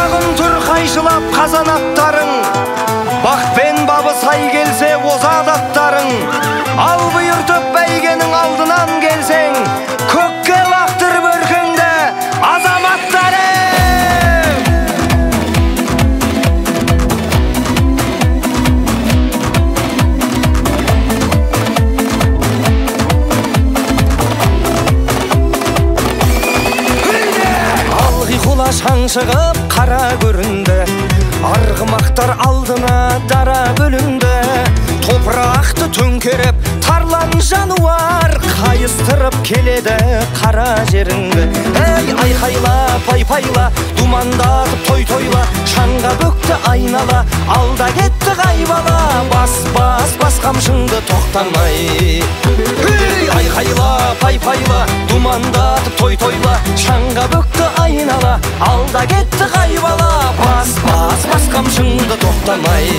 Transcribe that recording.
Құлағын түр қайшылап қазанаттарың, бақпен бабы сай келсе озат аттарың. Ал бұйыртып бәйгенің алдынан келсең, көкке лақтырып өркеңді азаматтарым! Алғи құла шаң шығып қара көрінді, арғымақтар алдына дара бөлінді. Топырақты төңкеріп тарлан жануар қайыстырып келеді қара жеріңді. Әй, айқайла, пай-пайла, думандатып той тойла, шаңға бөкті айнала, алда кетті қайбала. Бас, бас, бас қамшыңды тоқтамай. Үй, айқайла, пай-пайла, думандатып той тойла, шаңға бөкті айнала, алда кетті қайбала. Бас, бас, бас қамшыңды тоқтамай.